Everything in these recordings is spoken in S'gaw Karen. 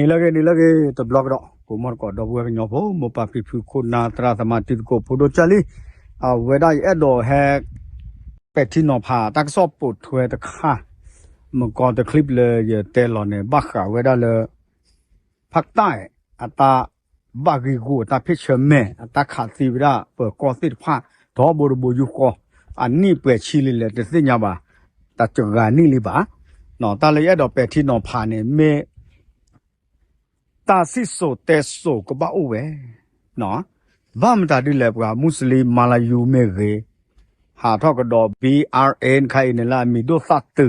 နံၤလၢအဂ့ၤ နံၤလၢအဂ့ၤ တဘျီကဒီး ကိးမီၢ်တကိး ဒီပုၢ်ဝဲၢ်ကညီဖိ မိၢ်ပၢ်ဖံဖု ခိၣ်နၢ် သရၣ်သမါ တံၤသကိး ဖိဒိၣ်ကၢ်လံ, အဝဲဒၣ်ယအဲၣ်ဒိးဟဲ ပဲာ်ထံနီၤဖး တၢ်ကစီၣ်ပိာ်ထွဲတခါ, မုၢ်ကီၢ်တချံပျၢၤ ယတဲလီၤန့ၣ် ဘၣ်ဃးဝဲဒၣ်လၢ ဖးတၢ် အတၢ်ဘၣ်ဂံာ်ဂူာ် အတၢ်ဖ့ၣ်ဆၢမဲာ် အတၢ်ခးသံဝဲဒၣ် ပၢၤကီၢ်သ့ၣ်တဖၣ် ထီဘိတဘိယူၢ်ဃီ, အနံၣ်ပှဲၤဆံလံလဲၣ် တသ့ၣ်ညါဘၣ်, တစှၤနံၣ်လံဘၣ်. တၢ်လၢယအဲၣ်ဒိးပဲာ်ထံနီၤဖးန့ၣ် မ့ၢ် တၢ်စံၣ်စိၤတဲစိၤကဘၣ်အိၣ်ဝဲ, ဘၣ်မတၤဒ်လဲၣ် ပှၤမူစလံ မၤလၤယူၤမ့ၢ်ဂ့ၤ, ဟးထီၣ်ကဒီး ဘံၣ်အါရ်အ့ ခါအံၤန့ၣ်လၢအမံၤဒိၣ်သၣ်တု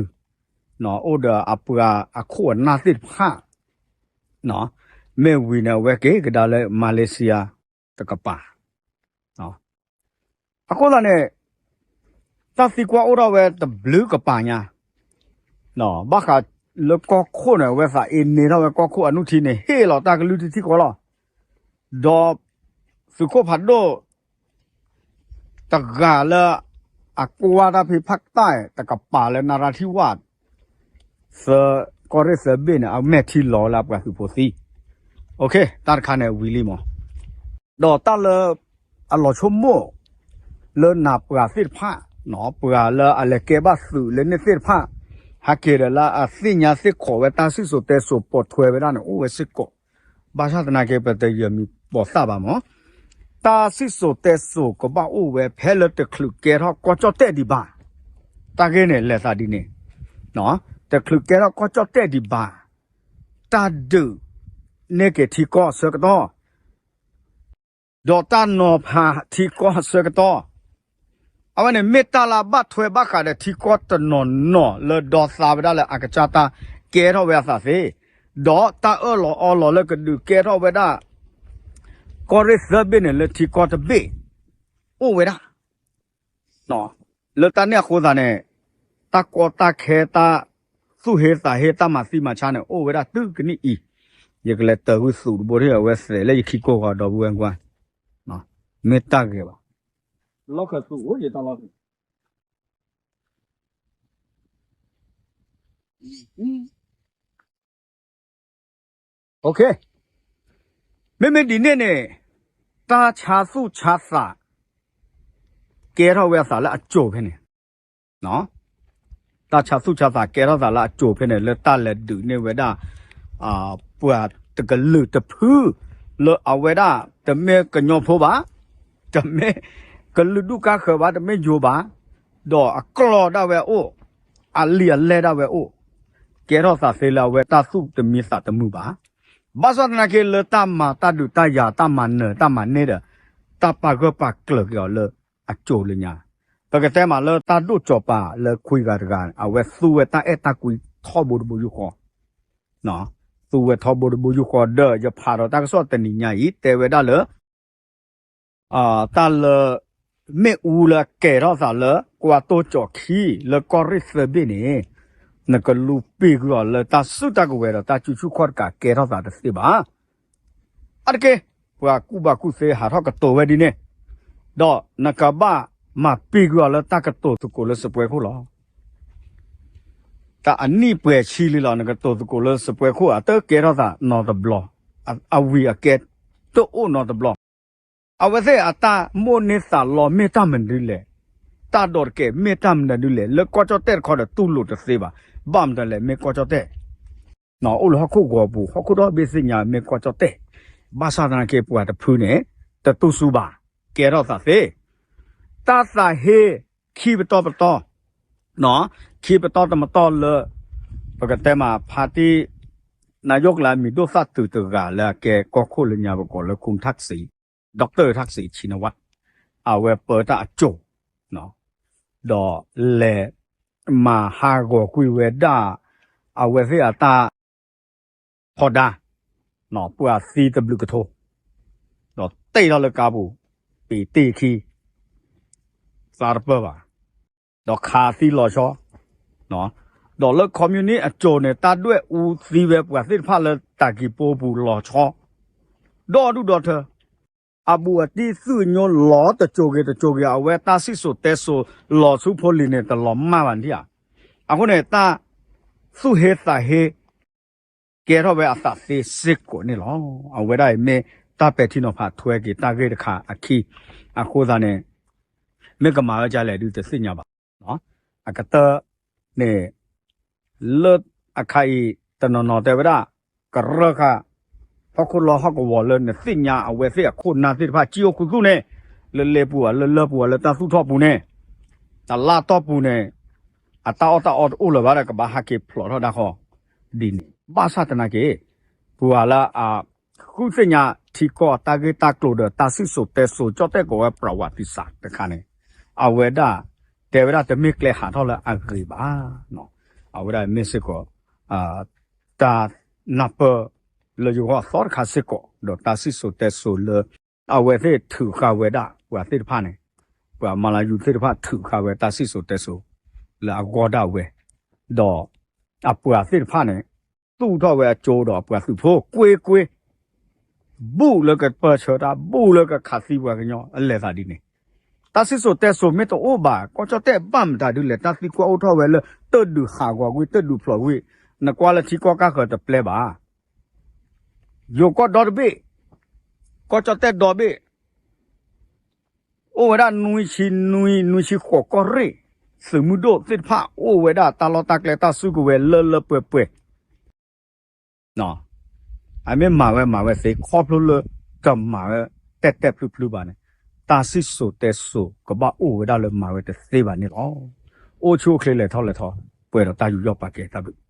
ၤ, အိၣ်ဒီးအပှၤအခိၣ်အနၢ်သ့ၣ်တဖၣ်, မ့ၢ်ဝံၤန့ၣ် အဝဲက့ၤကဒါလၢ Malaysia တကပၤ အဃိသတးန့ၣ် တၢ်သံကွၢ်အိၣ်ထီၣ်ဝဲတဘျုးကပၤညါ, ဘၣ်ဃးလၢကီၢ်ခိၣ်န့ၣ် အဝဲသးအ့န့ၢ်ထီၣ်ဝဲကီၢ်ခိၣ်အနုၢ်ထံန့ၣ် ဟ့ၣ်လီၤတၢ်ကလုၢ်ထံထံကီၢ်လီၤ. ဒီးသုးခိၣ်ဖးဒိၣ် တဂၤလၢ အကွၢ်တၢ်ဖဲဖးတၢ်တကပၤလၢ နရၢထံဝၣ် သၢ ကီၢ်ရ့ၣ်သၢဘ့ၣ်န့ၣ် အမဲာ်ထံလီၤလၢအပှၤသုးဖိသံ, တၢ်တခါန့ၣ်ဝံၤလံမး, ဒီးတၢ်လၢ အလီၤဆိကမိၣ် လၢနၤပှၤသ့ၣ်တဖၣ်, ပှၤလၢအလဲၤကဲဘၣ်သုးလၢန့ၣ်သ့ၣ်တဖၣ်, ဟဲက့ၤဒီးလၢအသ့ၣ်ညါသ့ၣ်ခိးဝဲတၢ်စံၣ်စိၤတဲစိၤပိာ်ထွဲဝဲဒၣ်န့ၣ် အိၣ်ဝဲစ့ၢ်ကီး, ဘၣ်ဆၣ်သနာ်က့ ပတယၢၤမံၤပိာ်သၣ်ဘၣ်မး, တၢ်စံၣ်စိၤတဲစိၤကဘၣ်အိၣ်ဝဲဖဲလၢတချုးကဲထီၣ်ကီၢ်ကၠီၣ်တဲၣ်ဒံးဘၣ်, တၢ်ဂ့ၢ်န့ၣ်လဲၤသးဒ်န့ၣ်, တချုးကဲထီၣ်ကီၢ်ကၠီၣ်တဲၣ်ဒံးဘၣ်, တၢ်ဒုး န့ၢ်က့ၤထံကီၢ်အဆၢကတီၢ် ဒီးတၢ်နီၤဖးထံကီၢ်အဆၢကတီၢ်, အဝဲန့ၣ်မ့ၢ်တၢ်လၢအဘၣ်ထွဲဘၣ်ဃးဒီးထံကီၢ်တနီၤနီၤလၢဒီသးဝဲဒၣ်လၢအကစၢ်တၢ်ကဲထီၣ်ဝဲအသးသ့, ဒီးတၢ်အၢၣ်လီၤအီလီၤလၢကဒုးကဲထီၣ်ဝဲဒၣ် ကီၢ်ရ့ၣ်သၢဘ့ၣ်န့ၣ်လၢထံကီၢ်တဘ့ၣ် အိၣ်ဝဲဒၣ် လၢတၢ်န့ၣ်အဃိသတးန့ၣ် တၢ်ကီတၢ်ခဲ တၢ်သူၣ်ဟ့သးဟ့ တၢ်မၤသံမၤဆါန့ၣ် အိၣ်ဝဲဒၣ်တုၤကနံၣ်အံၤ, ယကလဲၤတၢ်ဂုၢ်သူးတဘိထံၣ်အဝဲသဲးလၢယခံကိၢ်ဂီၤဒီပုၢ်ဝဲၢ်ကွၢ်, မ့ၢ်တၢ်ဂ့ၤဘၣ် လီၢ်ခၢၣ်သူးအိၣ်ယတၢ်လီၢ် မ့မ့ၢ်ဒ်န့ၣ်န့ၣ် တၢ်ဆါသူၣ်ဆါသး ကဲထီၣ်ဝဲအသးလၢအစိၤဖဲန့ၣ်, တၢ်ဆါသူၣ်ဆါသးကဲထီၣ်သးလၢအစိၤဖဲန့ၣ် လၢတၢ်လဲၤဒုးန့ၢ်ဝဲဒၣ် ပှၤတကလုာ်တဖု လၢအဝဲဒၣ် တမ့ၢ်ကညီဖိဘၣ်, တမ့ၢ်ကလုာ်ဒူၣ်ကါဃၢၤဘၣ်, တမ့ၢ်ယိၤဘၣ်, ဒီးအကျီၢ်ဒၣ်ဝဲအိၣ်, အလံာ်အလဲၢ်ဒၣ်ဝဲအိၣ်, ကဲထီၣ်သးသ့လၢအဝဲတၢ်သူၣ်တမံသးတမုာ်ဘၣ်. ဘၣ်ဆၣ်သနာ်က့ လၢတၢ်မၤတၢ်ဒုးတၢ်ယၤ တၢ်မၤနၢၤတၢ်မၤန့ၢ်ဒီး တၢ်ပာ်ဂၢၢ်ပာ်ကျၢၤက့ၤအီၤလၢအစိၤလၢညါ, ပကတဲမးလၢတၢ်ဒိၣ်ကၠီၤပၤလၢခွံဂၤတဂၤ အဝဲသူဝဲတၢ်အဲၣ်တၢ်ကွံထီဘိတဘိယူၢ်ဃီ, သူဝဲထီဘိတဘိယူၢ်ဃီဒီး ယဖးဒီးတၢ်ကစီၣ်တနံၤညါအံၤ တဲဝဲဒၣ်လၢ တၢ်လၢ မ့ၣ်အူလၢအကဲထီၣ်သးလၢ ကွၢ်တိၢ်ကၠီၣ်ခံ လၢကီၢ်ရ့ၣ်သၢဘ့ၣ်န့ၣ် နကလူပံာ်ကွံာ်အီၤလၢတၢ်စုတၢ်ကဝဲၤဒီး တၢ်ကူၣ်ဆူၣ်ခီၣ်တကးကဲထီၣ်သးတသ့ဘၣ်. အါတက့ၢ် ပှၤကူၣ်ဘၣ်ကူၣ်သ့ဟးထီၣ်ကတိၤဝဲဒ်န့ၣ်, ဒီးနကဘၣ်မၤပံာ်ကွံာ်အီၤလၢတၢ်ကတိၤသကိးလၢစပွဲခိၣ်လီၤ. တၢ်အနံၣ်ပှဲၤဆံလံလီၤ နကတိၤသကိးလၢစပွဲခိၣ် အတကဲထီၣ်သးနီတဘျီ, အဝံၤအကဲတအိၣ်နီတဘျီ. အဝဲသ့ၣ်အတၢ်မိၣ်န့ၢ်သးလီမ့ၢ်တၢ်မနုၤလဲၣ်, တၢ်ဒိးတကဲမ့ၢ်တၢ်မနုၤလဲၣ်, လၢကီၢ်ကၠီၣ်တဲၣ်တခီဒီးတူၢ်လိာ်တသ့ဘၣ်. ဘၣ်မတၤလဲၣ် မ့ၢ်ကီၢ်ကၠီၣ်တဲၣ် အိၣ်လၢဟီၣ်ခိၣ်ဂီၤပူၤ ဟီၣ်ခိၣ်ဒီဘ့ၣ်သ့ၣ်ညါမ့ၢ်ကီၢ်ကၠီၣ်တဲၣ်, ဘၣ်ဆၣ်သနာ်က့ပှၤတဖုန့ၣ် တတူၢ်စူဘၣ်, ကဲထီၣ်သးသ့, တၢ်သးဟ့ ခံပတီၢ်ပတီၢ်, ခံပတီၢ်တမတီၢ်လၢ ပကတဲမးဖါတံၢ် နၢ်ယိၣ်ကျါမံၤဒိၣ်သၣ်တုၤတဂၤလၢအကဲကီၢ်ခိၣ်လၢညါပကိးလၢ ခူၣ်ထၣ်စံ, ဒီကတၢၢ်ထၣ်စံ ဆံနဝၣ်, အဝဲပၢတၢ်အစိၤ ဒီးလဲၤမၤဟးဂီၤကွံာ်ဝဲဒၣ် အဝဲသ့ၣ်အတၢ် ထီဒါ ပှၤသံတဘျုးကထိ ဒီးတ့ၢ်ထီၣ်လၢကါပူၤ ပ့ၤတ့ၢ်ခံ သးတပၢၢ်ဘၣ်, ဒီးခးသံလီၤဆီ, ဒီးလၢ communist အစိၤန့ၣ် တၢ်ဒွဲၣ်အူသံဝဲပှၤသ့ၣ်တဖၣ်လၢတၢ်ကံၤပိပူၤလီၤဆီ, ဒီဒူၣ်ဒီထၢ အဘူးအတံၢ်သူၣ်ကညီလီၤတစိၤဂ့ၤတစိၤဂ့ၤ အဝဲတၢ်စံၣ်စိၤတဲစိၤလီၤဆူဖိလံၤန့ၣ် တလီၤမၢ်ဘၣ်န့ၣ်ဧါ. အဃိန့ၣ် တၢ်သူၣ်ဟ့သးဟ့ ကဲထီၣ်ဝဲအသးသ့စ့ၢ်ကီးန့ၣ်လီၤ. အဝဲဒၣ်အံၤမ့ၢ်တၢ်ပဲာ်ထံနီၤဖးထွဲက့ၤတၢ်ဂ့ၢ်တခါအခံ, အဃိသတးန့ၣ် မ့ၢ်ကမၤဝဲဒ်လဲၣ်ဒုးတသ့ၣ်ညါဘၣ်. အကတၢၢ်န့ၣ် လၢအခါအံၤ တနီၤနီၤတဲဝဲဒၣ် ကရၢဃာ် ဟီၣ်ခိၣ်လီၢ်ဟီၣ်ကဝီၤလၢနသ့ၣ်ညါအဝဲသ့ၣ်အခိၣ်နၢ်သ့ၣ်တဖၣ် ကံအိၣ်ခူသူၣ်န့ၣ် လၢလဲၤပူၤဧါ လၢလၢပူၤဧါ လၢတၢ်သူၣ်ထီၣ်ပူၤန့ၣ် တလၢ်တီၢ်ပူၤန့ၣ် အတၢ်အီၣ်တၢ်အီတအိၣ်လၢၤဘၣ်ဒီး ကဘၣ်ဟးက့ၤဖျိးထီၣ်ဒၣ်ဃီ ဒ်န့ၣ် ဘၣ်ဆၣ်သနာ်က့ ပှၤလၢအဃုသ့ၣ်ညါထံကီၢ်တၢ်ဂ့ၢ်တၢ်ကျိၤဒီးတၢ်စံၣ်စိၤတဲစိၤ ကၠီၣ်တဲၣ်ကိးဝဲ ပြဝတီစာ တခါန့ၣ် အဝဲဒၣ် တဲဝဲဒၣ်တမ့ၢ်ကျဲဟးထီၣ်လၢအဂ့ၤဘၣ်. အဝဲဒၣ်မ့ၢ်စ့ၢ်ကီး တၢ်နၢ်ပၢၢ်လၢယဂီၢ်အသီတခါစ့ၢ်ကီး ဒီးတၢ်စံၣ်စိၤတဲစိၤလၢ အဝဲသ့ၣ်ထုးဃာ်ဝဲဒၣ်ပှၤသ့ၣ်တဖၣ်န့ၣ် ပှၤမၤလၤယူၤသ့ၣ်တဖၣ်ထုးဃာ်ဝဲတၢ်စံၣ်စိၤတဲစိၤ လၢအဂီၢ်ဒၣ်ဝဲ ဒီးအပှၤသ့ၣ်တဖၣ်န့ၣ် သူၣ်ထီၣ်ဝဲအကၠိဒီးအပှၤသုးဖိ ကွ့ကွ့ ဘူၣ်လၢကပၢၢ်ဆၢတၢ် ဘူၣ်လၢကခးသံပှၤကညီ အလဲၤသးဒ်န့ၣ် တၢ်စံၣ်စိၤတဲစိၤမ့ၢ်တအိၣ်ဘၣ် ကီၢ်ကၠီၣ်တဲၣ်ဘၣ်မတၤဒုးလဲၣ် တၢ်သံကွၢ်အိၣ်ထီၣ်ဝဲလၢ တၢ်ဒုးဟးဂီၤကွံာ် တၢ်ဒုးဖျိးကွံာ် နကွၢ်လၢထံကီၢ်ကၢ်ဃၢၤတပျဲဘၣ် ယိၤကီၢ်ဒီတဘ့ၣ် ကီၢ်ကၠီၣ်တဲၣ်ဒီဘ့ၣ် အိၣ်ဝဲဒၣ်နွံဆံနွံ နွံဆံဃိးကီၢ်ရ့ၣ် သုးမုၢ်ဒိၣ်သ့ၣ်တဖၣ် အိၣ်ဝဲဒၣ်တၢ်လီၢ်တၢ်ကျဲတၢ်စုကဝဲၤလၢလၢပှဲၤပှဲၤ အမ့ၢ်မၤဝဲမၤဝဲသ့ ခီဖျိလၢတမၤဝဲတဲာ်တဲာ်ဖျုးဖျုးဘၣ်န့ၣ် တၢ်စံၣ်စိၤတဲစိၤကဘၣ်အိၣ်ဝဲဒၣ်လၢမၤဝဲတသ့ဘၣ်န့ၣ်လီၤ. အိၣ်ဆူၣ်အိၣ်ချ့လဲၤထီၣ်လဲၤထီ ပှဲၤဒီးတၢ်ယူးယီၣ်ပာ်ကဲတၢ်ဘျုး